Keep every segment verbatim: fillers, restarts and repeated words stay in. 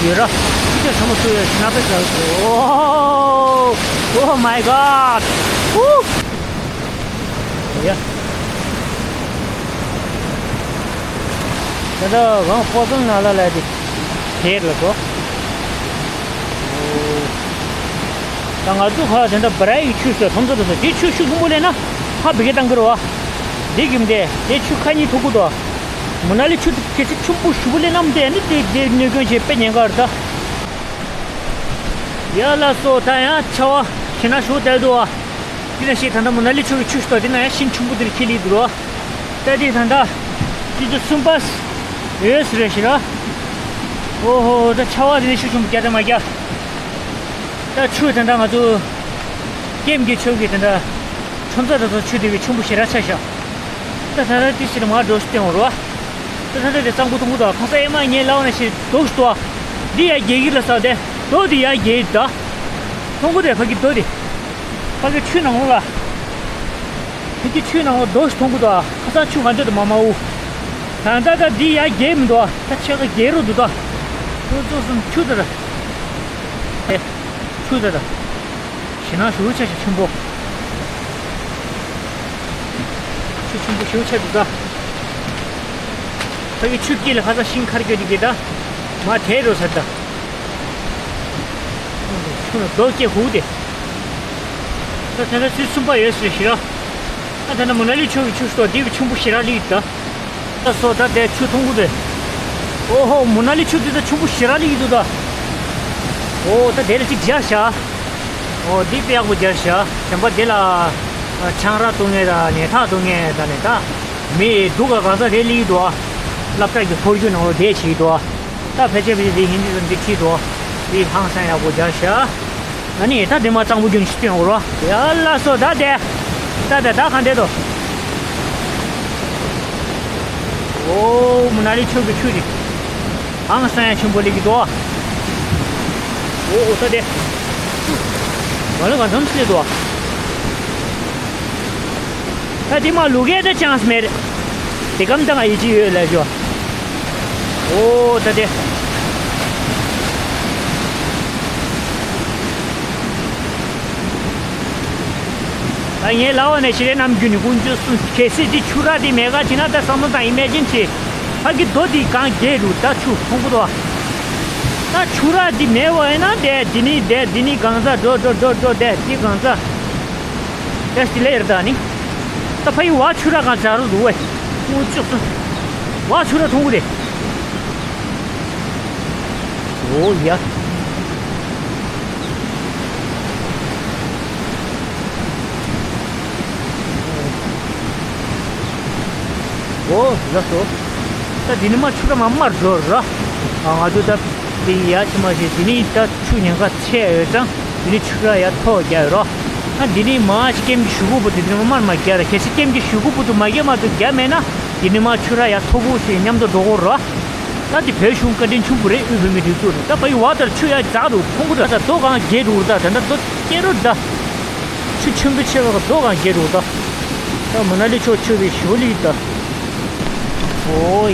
ཡོད་ར། ཅི་ཅི་ཚང་མ་སུ་ཡོད་ཤི་ན་པེ་ཟ། Oh, oh my God. Woo. Yeah. ད་ལྟ་རང་ཕོ་བྲང་ནང་ལ་ལ་དེ་དེར་ལ་གོ། ད་ང་ཚོ་ཁ་དེ་འདྲ་བ་ར་ཡི་ཆུ་ཟེར་ཐོམ་ཚོ་དེ་ཚོ་དེ་ཆུ་ཤུགས་ཆེན་པོ་ལེན་ན་ཧ་བི་གེ་བཏང་གི་རེད་བ། འདི་གིམ་དེ་དེ་ཆུ་ཁ་གཉིས་ཐུག་གི་འདུག་མོ་ན་ལི་ཆུ་དེ་གལ་སྲིད་ཆུ་འབུ་ཞུ་བོ་ལེན་ནམ་དེ་ནི་དེ་དེ་གནོད་སྐྱོན་བྱེད་དཔེ་ཉེན་ཁ་རེད་ད། ཡ་ལ་སོ་ད་ཡང་ཆ་བ་ཞེ་ན་ཞུ་བསྡད་འདུག་བ། དེ་ན་ཞིག་ད་ལྟ་མོ་ན་ལི་ཆུ་གི་ཆུ་ཤུགས་དེ་ན་ཡང་ཤིང་ཆུན་པོ་དེར་ཁྱེར་ལི་འདུག་རོ། ད་དེ་ད་ལྟ་དེ་ཚོ་གསུམ་པ་ཡོད་སི་རེད་ཤི་ར། ཨོ་ཧོ་ད་ཆ་བ་དེ་ནི་ཤུགས་ཆུན་པོ་རྒྱ་ད་མ་རྒྱ། ད་ཆུ་དེ་འདྲ་ང་ཚོ་ཀེམ་གྱི་ཆུ་གི་དེ་འདྲ་ཁྲོམ་ས་དེ་ཚོ་ཆུ་དེ་བས་ཆུན་པོ་ཞེ་དྲག་ཆགས་ཤག་ད་ད་ད་དེ་ཕྱིར་མར་འགྲོ་ཤི་སྟེ་འོང་རོ། ད་ད་ད་དེ་གཙང་པོ་ཐུང་པོ་དང་ཁོང་ས་ཨེ་མ་ངའི་ལག་ནས་ཤི་འདུག་ཤི་ཏོ། འདི་ཡ་རྒྱལ་གྱི་ལ་ས་དེ་རྡོ་དེ་ཡ་རྒྱལ་ད། ཐུང་པོ་དེ་ཕ་གི་རྡོ་དེ། ཕ་གི་ཆུ་ནང་ལོགས་ལ། ཕ་གི་ཆུ་ནང་ལོགས་རྡོ་ཤི་ཐུང་པོ་དང་ཁ་སང་ཆུ་ག་འདྲ་དུ་མ་མ་འུ། ད་ད་ད་འདི་ཡ་རྒྱལ་མི་འདུག་ད་ཆེ་ག་རྒྱལ་རོ་འདུག་ད། ཁོ་ཚོ་སུམ་ཆུ་ད་ད། ཆུ་ད་ད། ཞེ་ན་ཞུ་ཆ་ཞིག་ཆེན་པོ། ཆུ་ཆེན་པོ་ཞུ་ཆ་འདུག་ད། ཕ་གི་ཆུ་དཀྱིལ་ལ་ཁ་ས་ཤིང་ཁར་སྐྱོད་དེ་གི་ད། མ་དེ་རོ་ས་ད། ཆུ་ན་རྡོ་སྐྱེ་ཧུ་དེ། ད་ད་ད་ཚུལ་གསུམ་པ་ཡོད་ཟེར་ཞེ་ར། ད་ད་ན་མོ་ན་ལི་ཆུ་གི་ཆུ་སོ་དེ་བི་ཆུན་པོ་ཞེ་ར་ལི་ད། ད་སོ་ད་དེ་ཆུ་ཐུང་པོ་དེ། ཨོ་ཧོ་མོ་ན་ལི་ཆུ་དེ་ད་ཆུན་པོ་ཞེ་ར་ལི་ཡི་འདུག་ད། ཨོ་ད་དེ་ལ་ཅིག་རྒྱག་ཤ། ཨོ་འདི་དཔེ་ཡག་པོ་རྒྱག་ཤ། དེན་པ་དེ་ལ་ཆང་རག་བཏུང་ངེ་ད་ནས་ཐག་བཏུང་ངེ་ད་ནས་ད། མི་སྡུག་ག་གང་ས་རེ་ལི་འདུག་ཨ། སློབ་གྲྭ་གི་ཧོར་རྒྱུ་ནང་ལ་བསྡད་བྱེད་འདུག་ཨ། ད་ཕལ་ཆེར་ཕལ་ཆེར་དེ་ཧིན་དི་ཙམ་དེ་ཁྲིད་འདུག་ཨ། དེ་ཧང་སང་ཡག་པོ་རྒྱག་ཤ། ཨ་ནི་ད་དེ་མ་གཙང་པོ་རྒྱུན་ཞིག་སྟོན་འོ་རོ། ཡ་ལ་སོ་ད་དེ། ད་དེ་ད་གང་དེ་དོ། ཨོ་མོ་ན་ལི་ཆུ་གི་ཆུ་རི། ཧང་སང་ཡ་ཆུན་པོ་ལི་གི་དོ། ཨོ་ཨོ་ད་དེ། མ་ལོ་ག་འཛམ་སྲིད་དོ། ད་དེ་མ་ལུག་གེ་ད་ཅང་སི་མེད། དེ་གམ་ད་ང་ཡི་ཅི་ཡོད་ལ་ཞོ། ཨོ་ད་དེ། ད་ངའི་ལག་པ་ནས་ཞི་རེ་ནམ་རྒྱུན་ནི་ཀུན་སྤྱོད་སུ་གལ་སྲིད་དེ་ཆུ་ར་དེ་མེད་ག་ཅི་ན་ད་བསམ་བློ་དང་ཨི་མེ་ཇིན་བྱེད། ཕ་གི་རྡོ་དེ་གང་རྒྱས་རུ་ད་ཆུ་ཐུང་པོ་དོ། ད་ཆུ་ར་དེ་མེད་བ་ཡིན་ན་དེ་དེ་ནི་དེ་དེ་ནི་གང་ཟ་འགྲོ་འགྲོ་འགྲོ་འགྲོ་དེ་དེ་གང་ཟ། ཏེ་སི་ལེ་ཡར་ད་ནི། ད་ཕ་ཡི་བ་ཆུ་ར་གང་ཟ་རུ་འདུག་བས། ཀུ་ཅོག་སུ། བ་ཆུ་ར་ཐུང་གུ་རེད། ཨོ་ཡ། ཨོ་ལགས་སོ། ད་འདི་ནི་མ་ཆུ་ར་མ་མར་འགྲོ་ར། ང་ཚོ་ད། དེ་ཡ་ཆི་མ་ཞིག་དེ་ནི་ད་ཆུ་ཉེན་ཁ་ཆེ་ཡོད་ཙང་དེ་ནི་ཆུ་ར་ཡ་ཐོག་རྒྱག་ཡོད་རོ། ཨ་འདི་ནི་མ་ཞིག་ཀེམ་གྱི་ཞུ་གུ་བུ་དེ་དེ་ནི་མར་མ་རྒྱག་ར། གལ་སྲིད་ཀེམ་གྱི་ཞུ་གུ་བུ་དུ་མ་རྒྱག་མེད་ན་དེ་ནི་མ་ཆུ་ར་ཡ་ཐོག་བུ་ཞིག་མཉམ་དུ་འགྲོ་གོ་རོ། ད་དེ་བོད་གཞུང་བཀའ་དྲིན་ཆེན་པོ་རེད། དབུས་བོད་མི་སྒྲིག་འཛུགས་རེད། ད་ཕ་ཡི་བ་དར་ཆུ་ཡ་འཛག་རུ་ཁོང་གུ་ད་ད་རྡོ་གང་རྒྱས་རུ་ད་ད་ད་རྡོ་སྐྱེ་རུ་ད། ཆུ་ཆེན་པོ་ཆེ་བ་རྡོ་གང་རྒྱས་རུ་ད། ད་མོ་ན་ལི་ཆོ་ཆུ་བའི་ཞུ་ལི་ད། ཨོ་ཡ།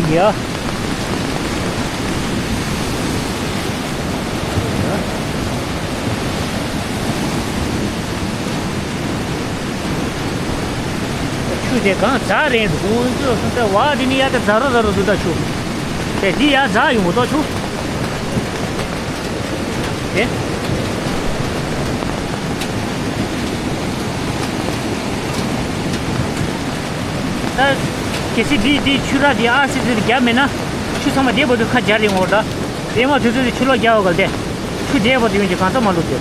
ཆུ་དེ་གང་ཛ་རེད་འདུག་ཁོང་ཚོས་སོང་ཙང་བ་དེ་ནི་ཡ་ད་ཛ་རོ་ཛ་རོ་འདུག་ད་ཆུ། དེ་འདི་ཡ་ཛ་ཡོང་གོ་ཏོ་ཆུ། དེ། ད། གལ་སྲིད་འདི་འདི་ཆུ་ར་འདི་ཨར་སི་སི་རྒྱབ་མེད་ན། ཆུ་ཚང་མ་བདེ་བོ་འདུག་ཁ་སྦྱར་ཡོང་བ་ད། དེ་མ་དུས་ཚོད་དེ་ཆུ་ལོག་རྒྱག་བ་གལ་ཏེ། ཆུ་བདེ་བོ་དེ་ཡོང་གི་གང་ལྟར་མ་ལུས་ཏེ།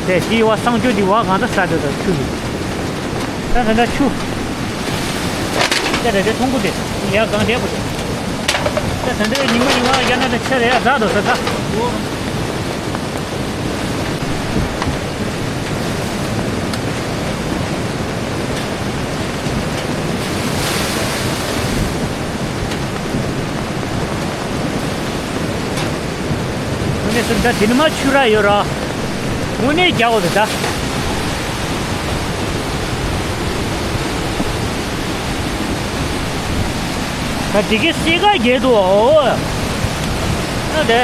དེ་དེའི་བ་གསང་སྤྱོད་དེ་བ་གང་ལྟར་ས་དེ་དང་ཆུ་ཡིན། ད་ད་ད་ཆུ། དེ་རེ་རེ་ཐོང་གུ་དེ། ཡ་གང་བདེ་བོ་དེ། ད་ད་འདྲའི་ཉི་མ་ཉི་མ་རྒྱ་ན་ད་ཆེ་རེ་ཡ་ཟ་དོ་ས་ད། དངོས་གནས་སུ་ད་དེ་ནི་མ་ཆུ་ར་ཡོད་ར། དངོས་གནས་རྒྱག་འོ་དེ་ད། ད་དེ་གའི་སེ་ག་རྒྱལ་དུ་འོ། དེ།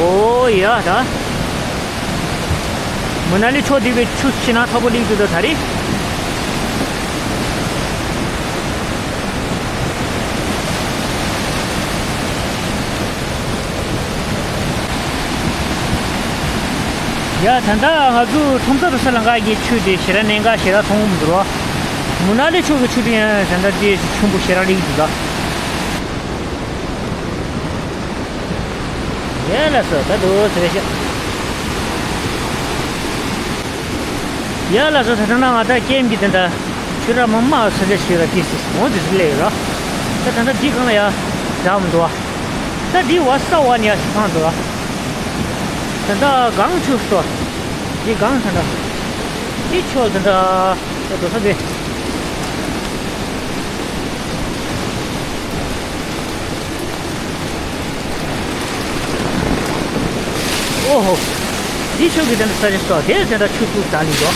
ཨོ་ཡ་ད། མུ་ན་ལི་ཕྱོགས་འདི་བའི་ཆུ་ཤིང་ན་ཐོག་པོ་ལིག་ཏུ་ད་ད་རི། ཡ་ད་ལྟ་ང་ཚོ་ཁྲོམ་ས་རུ་ས་ལང་ཀ་གི་ཆུ་དེ་ཞེ་དྲག་གནད་འགག་ཞེ་དྲག་མཐོང་གི་མི་འདུག་རོ། མུ་ན་ལི་ཕྱོགས་ཀྱི་ཆུ་དེ་ཡང་ད་ལྟ་དེ་ཆུན་པོ་ཞེ་དྲག་ལིག་འདུག་ད། ཡ་ལགས་སོ་ད་དུ་ཟེར་ཤག་ཡ་ལགས་སོ་ད་ད་ན་ང་ད་ཀེམ་གྱི་དེ་འདྲ་ཆུ་ར་མ་མ་ས་ཆ་ཞིག་ར་ཏི་སི་འོང་དུ་སུ་ལས་ཡོད་ར། ད་ད་ད་འདི་གང་ལ་ཡ་འདྲ་མི་འདུག་བ། ད་འདི་བ་ས་བ་ནི་ཡ་ཞིག་ཚང་འདུག་བ། ད་ད་གང་ཆུ་སོ་འདི་གང་ད་ད་འདི་ཆོ་ད་ད་ད་དོ་ས་དེ། ཨོ་ཧོ། འདི་ཆུ་གི་དེ་འདྲ་ས་ཆ་སོགས་དེ་དེ་འདྲ་ཆུ་ཚུགས་དང་ལི་འགྲོ།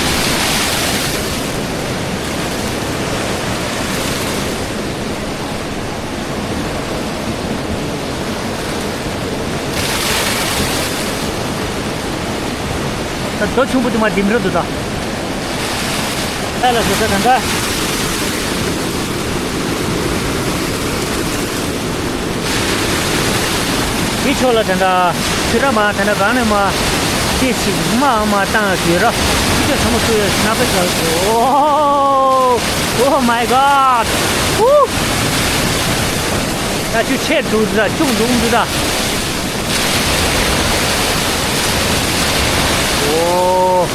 ད་རྡོ་ཆུང་པོ་དེ་མ་ལྡིམ་རོ་འདུག་ད། ཨ་ལ་ཟེར་ས་ད་ད། འདི་ཕྱོགས་ལ་ད་ད་ཆུ་ར་མ་ད་ད་གང་ནས་མ་ཅི་ཞིག་མ་མ་བཏང་ཡོད་ར། ཅི་ཚང་མ་སུ་ཡོད་ན་པ་ཆགས་སོ། Oh my God. ཧུ། ད་ཆུ་ཆེ་འདུག་ད་ཆུང་འདུག་འདུག་ད། ཨོ།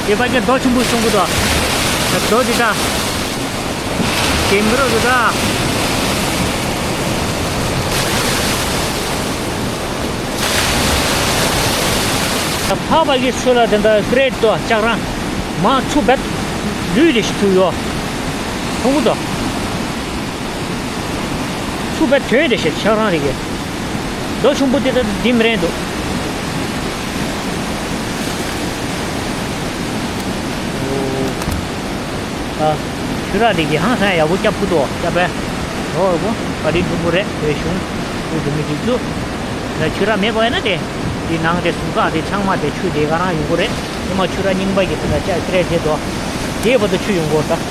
དེ་ཕ་གི་རྡོ་ཆུང་པོ་ཆུང་པོ་དང་། རྡོ་འདི་དང་། དེ་འགྲོ་འདི་དང་། ཕ་ཕ་གི་ཚུར་ལ་དེ་འདྲ་ཀི་རེད་དོ་ལྕགས་རང་། མ་ཚུ་བེད་ལུས་ལས་ཤི་ཐུ་ཡོ། ཐུང་པོ་དང་། ཚུ་བེད་དོན་རེ་ཞིག་ཆགས་རང་རེ་གི། རྡོ་ཆུང་པོ་དེ་ད་འདི་མི་རན་འདུག་ཨ། ཆུ་ར་དེ་གི་ཧང་སང་ཡག་པོ་སྐྱབས་ཁུ་དོ་སྐྱབས་པས། ཨོ་གོ་པ་དེ་འབྲུ་པོ་རེད་བོད་གཞུང་། བོད་གཞུང་མི་སྒྲིག་འཛུགས། ད་ཆུ་ར་མེད་པ་ཡིན་ན་དེ། དེ་ནང་དེ་སུམ་ཀ་དེ་ཚང་མ་དེ་ཆུ་དེ་ག་རང་ཡོང་གི་རེད། དེ་མ་ཆུ་ར་རྙིང་པ་གི་དེ་ལ་ལྕགས་ཀི་རེད་དེ་དོ། དེའི་བར་དུ་ཆུ་ཡོང་གི་རེད་ད།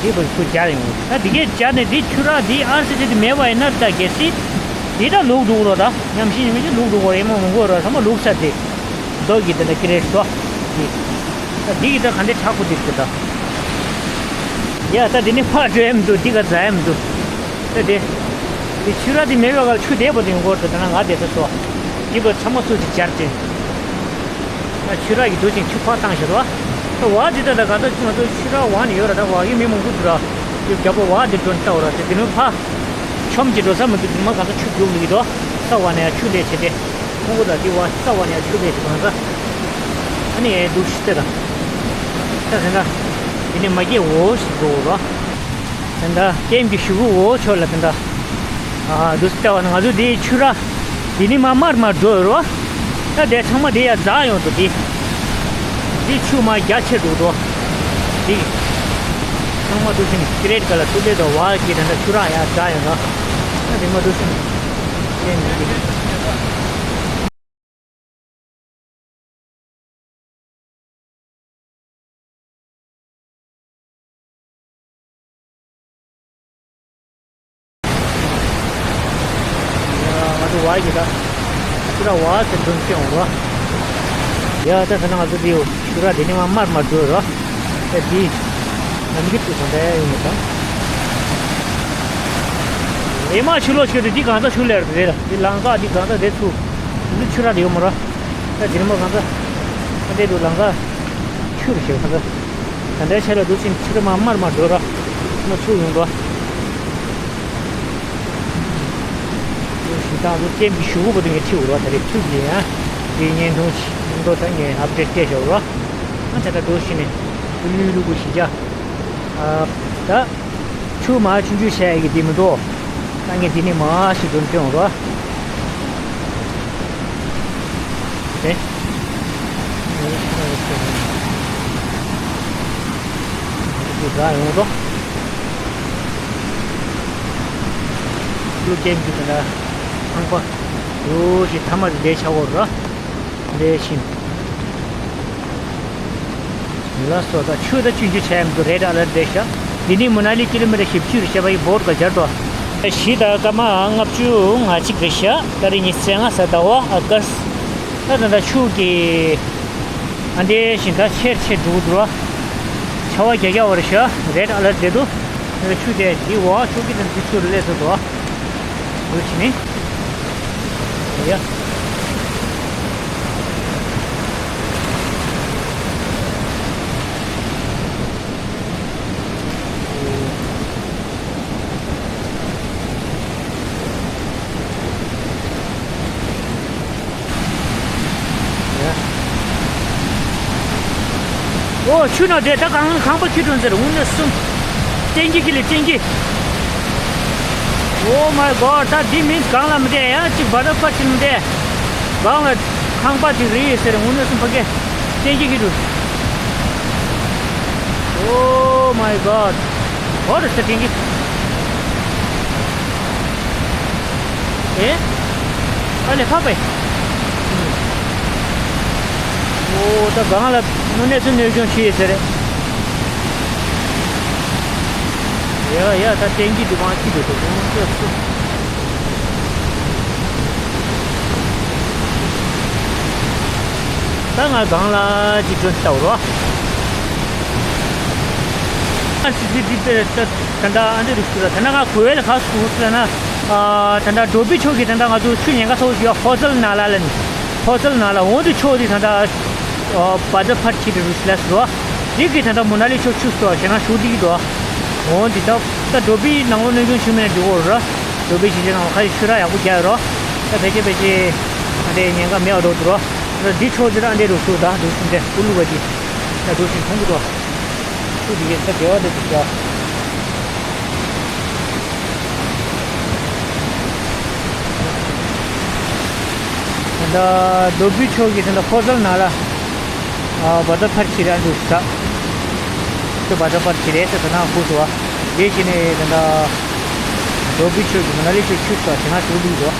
འདི་བར་ཆུ་རྒྱ་ཡོང་། ད་འདི་གས་རྒྱ་ནས་འདི་ཆུ་རགས་འདི་ཨར་སི་ཅི་འདི་མེད་པ་ཡིན་ན་ད་གལ་སྲིད་འདི་ད་ལུག་འདུག་རོ། ད་ཉམས་ཤིང་ཉམས་ཤིང་ལུག་འདུག་རོ། ཡེ་མ་མང་པོ་རོ་ཚང་མ་ལུག་ས་དེ་རྡོ་གི་དེ་འདྲ་ཀི་རེད་སོ། འདི་ད་འདི་གི་ད་ག་འདྲ་དྲག་པོ་འདི་ཚོ་ད། ཡ་ད་འདི་ནི་ཕར་འགྲོ་ཡ་མི་འདུག་འདི་ག་འཛག་ཡ་མི་འདུག་ད་དེ་འདི་ཆུ་རགས་འདི་མེད་པའི་སྐབས་ཆུ་དེ་བར་དུ་ཡོང་གི་རེད། ད་ན་ང་དེ་ཚོ་སོ་འདི་བར་ཚང་མ་སུ་ཅིག་སྦྱར་ཏེ། ཆུ་རགས་ཀྱི་དུ་ཅིང་ཆུ་ཕར་བཏང་ཤེས་རོ། ད་བ་འདི་ད་ད་ག་ད་ང་ཚོ་ཆུ་རགས་བ་ནས་ཡོད་ར། ད་བ་གི་མི་མང་པོ་འདུག་ར། དེ་རྒྱབ་པ་བ་འདི་འགྲོ་ནས་ལྟ་བ་ར། དེ་དེ་ནས་ཕ་ཆོམ་གྱི་འགྲོ་ས་མི་འདུག་དེ་མ་ག་ཚོད་ཆུ་རྒྱུག་ལུག་གི་འགྲོ་ས་བ་ནས་ཡང་ཆུ་ལས་བྱེད་དེ། ཁོང་ཁོ་ད་དེ་བ་ས་བ་ནས་ཡང་ཆུ་ལས་བྱེད་གང་ས། ཨ་ནི་ཡང་འདུག་ཤི་ཏེ་ད། ད་ཟེར་ན། དེ་ནས་མ་སྐྱེས་འོ་ཞིག་འགྲོ་ར། ད་ལྟ་ཀེམ་གྱི་གཞུག་གུ་འོག་ཕྱོགས་ལ་ད་ལྟ། ཨ་འདུག་སེ་བལྟས་པ་ན་ང་ཚོ་འདིའི་ཆུ་ར། འདི་ནི་མ་དམར་དམར་འགྲོ་ཡོད་རོ། ད་དེ་ཚང་མ་དེ་ཡར་འཛག་ཡོང་འདུག་འདི། འདི་ཆུ་མ་རྒྱ་ཆེ་འདུག་རོ། འདི། ཚང་མ་འདུག་སེ་ཀི་རེད་ག་ལ་ཐུག་ལེ་དོ་བ་གི་ད་ལྟ་ཆུ་ར་ཡར་འཛག་ཡོང་རོ། ད་དེ་མ་འདུག་སེ་ཀེམ་གྱི་འདི། ང་ཚོ་བ་ཡི་ད། ཆུ་ར་བ་ཟེར་འདོན་ཤེས་འོང་རོ། ཡ་ད་ད་ང་ཚོ་འདི་ཡོ་ཆུ་ར་དེ་ནི་མ་དམར་དམར་འགྲོ་རོ། ད་འདི། ནམ་གི་ཚུགས་སོང་ད་ཡ་ཡིན་ད། ཨེ་མ་ཆུ་ལོག་ཆུ་དེ་འདི་གང་ཚ་ཆུ་ལེར་དེ་ར། འདི་ལང་ཀ་འདི་གང་ཚ་དེ་ཚུགས། འདི་ཆུ་ར་དེ་ཡོད་མ་རོ། ད་འདི་ནི་མ་གང་ཚ། ད་འདི་རུ་ལང་ཀ་ཆུ་རུ་ཤེས་གང་ཚ། ད་ལྟའི་ཆ་ལ་འདུག་སེ་ཆུ་ར་མ་དམར་དམར་འགྲོ་ར། མ་ཚུགས་ཡོང་འགྲོ། འདུག་སེ་ད་འདུག་ཀེམ་གྱི་གཞུག་གུ་བར་དུ་ངས་ཁྲིད་འོང་ར། ད་རེས་ཐུག་གི་ཡ། དེ་བརྙན་ཐུང་ཞིག་འགྲོ་ད་ངས་ཨབ་ཌེཊ་སྤྲད་ཤོག་ར། ཨ་ད་ད་འདུག་སེ་ནས་ལུས་ལུས་པོ་ཞིག་བྱ། ཨ་ད། ཆུ་མ་ཆུང་ཆུང་བྱས་ཀྱི་དེ་མི་འདུག་ད་ངས་དེ་ནི་མ་ཞིག་འདོན་སྤྲད་འོང་རོ། དེ། དེ་འདྲ་ཡོང་རོ། ཀླུ་རྒྱལ་གྱི་དེ་འདྲ་ཁང་པ་འདུག་ཞིག་ཐ་མ་དེ་འདྲའི་ཆགས་ཡོད་རེད། འདྲའི་ཤིང་། ལགས་སོ། ད་ཆུ་ད་ཆུ་འཇུ་བྱ་ཡང་འདུག་རེད་ཨ་ལ་འདྲའི་ཤ། འདི་ནི་མུ་ན་ལི་ཀི་ལོ་མི་ཊར་བཞི་བཅུ་རེད་ཤ་བ་ཡི་བོར་ག་སྦྱར་དོ། བཞི་དང་སྐར་མ་ལྔ་བཅུ་ང་གཅིག་རེད་ཤ། ཏ་རིག་ཉི་ཤུ་རྩ་ལྔ་གཟའ་ཟླ་བ་ཨ་གར། ད་ད་ད་ཆུ་གི་ཨ་འདྲའི་ཤིང་ད་ཆེར་ཆེར་འགྲོ་འགྲོ། ཆར་པ་རྒྱག་རྒྱག་བ་རེད་ཤ། རེད་ཨ་ལ་འདྲ་འདུག་ཆུ་དེ་འདི་འོག་ཆུ་གི་དང་འདི་ཚུར་སླེབས་སོང་འདུག་འདུག་ཕྱིན་ནི། ཡ། ཨོ་ཆུ་ནང་དེ་ད་གང་ཁང་པ་ཁྱི་གྲོང་ཟེར་འུ་ནས་གསུམ། ཏན་གྱི་ཁྱི་ལི་ཏན་གྱི། Oh my god ད་འདི་མིན་གང་ལ་མི་བསྡད་ཡང་གཅིག་བ་ད་ཕ་ཆི་མི་བསྡད། གང་ལ་ཁང་པ་དེ་རེད་ཟེར་འུ་ནས་གསུམ་ཕ་གི། ཏན་གྱི་ཁྱི་གྲོང་། Oh my god ཧོ་རུ་ས་ཏན་གྱི། ཨེ། ཨ་ལེ་ཕ་པའི། ཨོ་ད་གང་ལ་དངོས་གནས་སུ་གནོད་སྐྱོན་ཆེ་ཡོད་ཟེར། ཡ་ཡ་ད་ཏན་གྱི་འདུ་ཁང་ཅི་འདུག་དོ་དགོང་ཚོད་སུ། ད་ང་གང་ལ་ཅི་སྐྱོན་ལྟ་བུ་རོ། ཨ་སི་སི་ཏི་ཏེ་ད་ད་ད་ཨ་འདི་རུ་སུ་ལ་ད་ན་ང་གོ་བས་ལ་ཁ་སུ་སུ་ལ་ན། ཨ་ད་ད་འགྲོ་བི་ཆོག་གི་ད་ད་ང་ཚོ་ཆུ་ཉེན་ཁ་ཚོགས་ཞུ་ཧོ་ཙལ་ན་ལ་ལ་ནི། ཧོ་ཙལ་ན་ལ་འོ་འདི་ཆོག་འདི་ད་ད། ཨོ་བ་ཛ་ཕར་ཁྱི་དེ་རུ་སི་ལ་སུ་རོ། འདི་གི་ད་ད་མུ་ན་ལི་ཆོག་ཆུ་སོ་ཞེ་ན་ཞུ་འདི་གི་དོ། འོ་འདི་ད་ད་འགྲོ་བི་ནང་ལོ་གནོད་སྐྱོན་ཆུ་མེད་འདི་འོ་ར། འགྲོ་བི་ཞི་ཞེ་ནང་ལ་ཁ་ཡི་ཆུ་ར་ཡག་པོ་རྒྱག་ཡོད་རོ། ད་ཕལ་ཆེར་ཕལ་ཆེར་ཨ་འདྲའི་ཉེན་ཁ་མེད་པ་འགྲོ་འདུག་རོ། ད་འདི་ཆོག་འདི་ད་ཨ་འདྲའི་རུ་སུ་ད་འདུག་སུ་འདྲ་ཀུ་ལུ་བ་ཅི། ད་འདུག་སུ་མཐོང་གི་དོ། ཆུ་འདི་གས་ད་བདེ་བ་ད་འདི་ཤ། ད་ལྟ་རྡོ་སྦིས་ཕྱོགས་ཀྱི་ད་ལྟ་ཧོ་ཙལ་ནང་ལ་ཨ་བ་ད་ཕར་ཁྱི་རེད་འདུག་ས། ཁྱོད་བ་ད་ཕར་ཁྱི་རེད་ཟེར་ད་ནང་ཁུག་སོང་བ། དེ་བཞིན་ནས་ད་ལྟ་རྡོ་སྦིས་ཕྱོགས་ཀྱི་མ་ན་ལི་ཕྱོགས་ཁྱུག་སོང་བ་དེ་ནང་ཞུགས་འདུག་འགྲོ།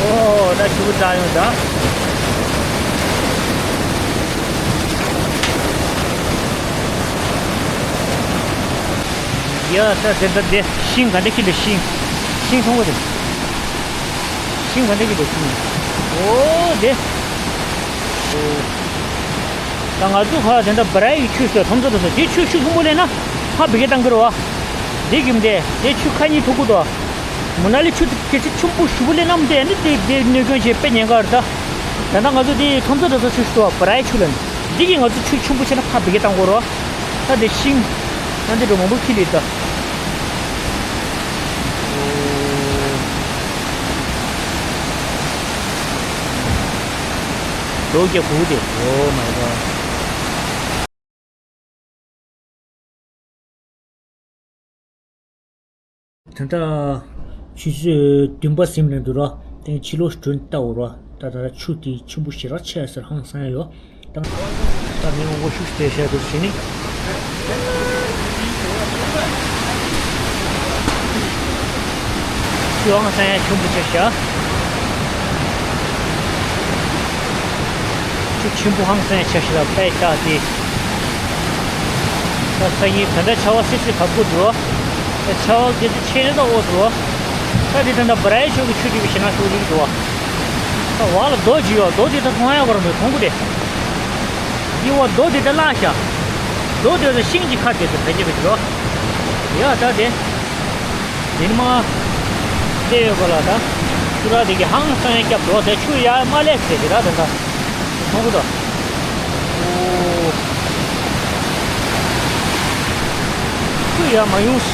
ཨོ་ད་ཆུ་བོ་འདྲ་ཡོང་ད། ཡ་ད་དེ་ད་དེ་ཤིང་ག་འདྲ་ཁྱི་ལ་ཤིང་། ཤིང་མཐོང་གི་རེད། ཤིང་ག་འདྲ་ཁྱི་ལ་ཤིང་། ཨོ་དེ། ཨོ། ད་ང་ཚོ་ཁ་དེ་འདྲ་བ་ར་ཡི་ཆུ་ཟེར་ཁྲོམ་ཚོ་དུ་ཟེར་དེ་ཆུ་ཤུགས་ཆེན་པོ་ལས་ན་ཧ་བི་གེ་བཏང་གི་རེད་བ། དེ་གིམ་དེ་དེ་ཆུ་ཁ་གཉིས་ཐུག་གི་འདུག་མུ་ན་ལི་ཆུ་དེ་གལ་ཆེ་ཆེན་པོ་ཞུ་བོ་ལས་ནམ་དེ་ནི་དེ་དེ་གནོད་སྐྱོན་བྱེད་དཔེ་ཉེན་ཁ་རེད་ད། ད་ལྟ་ང་ཚོ་དེ་ཁྲོམ་ཚོ་དུ་ཟེར་ཆུ་ཤུགས་བ་ར་ཡི་ཆུ་ལ་ནི་དེ་གིས་ང་ཚོ་ཆུ་ཆེན་པོ་བྱས་ན་ཧ་བི་གེ་བཏང་གི་རེད་བ། ད་དེ་ཤིང་ད་འདི་འགྲོ་མང་པོ་ཁྱི་ལི་ད། ལོ་བརྒྱ་དགུ་དེ། Oh my god. ད་ལྟ་ཆུ་ཚོད་བདུན་པ་ཟིན་ནས་འདུག་ར། དེ་ཕྱི་ལོགས་སྒྲོན་ལྟ་འོ་ར། ད་ད་ཆུ་དེ་ཆེན་པོ་ཞེ་དྲག་ཆེ་ཟེར་ཧང་སང་ཡ་ཡོད། ད་ད་མི་མང་པོ་ཤུགས་ཆེ་བྱས་འདུག་ཟེར་ནི། ཆུ་ཧང་སང་ཡ་ཆེན་པོ་ཆེ་ཤག་ཆུ་ཆེན་པོ་ཧང་སང་ཡ་ཆེ་ཤག་ལ་པད་ལྟ་དེ། ད་སང་ཉིན་ད་ལྟ་ཆར་པ་སིབ་སིབ་བབས་ཀྱི་འདུག་ད་ཆར་པ་དེ་ཚོ་ཆད་ན་ད་ཨོ་འདུག་ད་དེ་ད་ལྟ་བ་རའི་ཕྱོགས་ཀྱི་ཆུ་དེ་བཞིན་ན་ཤོར་གྱི་འདུག་ད་འོག་ལ་རྡོ་ཅིག་ཡོད། རྡོ་དེ་ད་མཐོང་ཡག་པོ་རང་མེད། མཐོང་གི་རེད། འདི་འོག་རྡོ་དེ་ད་བརླག་ཤག་རྡོ་དེ་ད་ཤིང་གི་ཁ་དེ་ད་བེད་ཀྱི་བེད་ཀྱི་རོ། ཡ་ད་དེ། དེ་ནི་མ། དེ་ཡོད་པ་ལ་ད། ཆུ་ར་དེ་གི་ཧང་སང་ཡ་སྐྱབས་འགྲོ་དེ་ཆུ་ཡ་མ་ལས་ཟེར་གི་ར་དེ་ད། མཐོང་གི་འདུག་ཨོ། ཆུ་ཡ་མ་ཡོང་།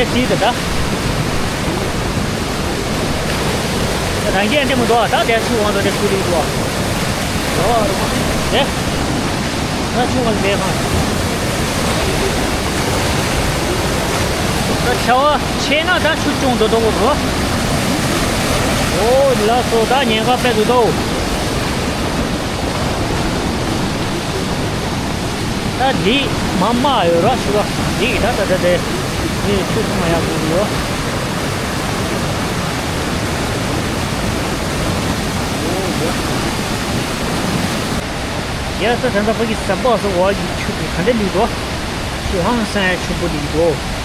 དེ་སྲིད་དུ་ད། རང་རྒྱལ་འདི་མི་འདུག་ད་དེ་ཆུ་འོང་དུ་དེ་ཆུ་ལུག་འདུག་ཨོ་རེད་པ། དེ། ད་ཆུ་འོང་དེ་ཧང་། ད་ཆར་པ་ཆེ་ན་ད་ཆུ་ཆུང་དུ་འདུག་གོ། ཨོ་ལགས་སོ། ད་ཉེན་ཁ་དཔེ་འདུག་དོ། ད་འདི་མ་མ་ཡོད་ར་ཞུ་ར། འདི་ད་ད་ད་དེ་འདི་ཆུ་ཚང་མ་ཡག་པོ་ཡོད། ཡ་ས་ད་ད་ཕ་གི་ས་པག་ས་བ་གི་ཆུ་དེ་ག་འདྲ་ལུས་དོ། ཆུ་ཧང་སང་ཡ་ཆུ་པོ་ལུས་དོ།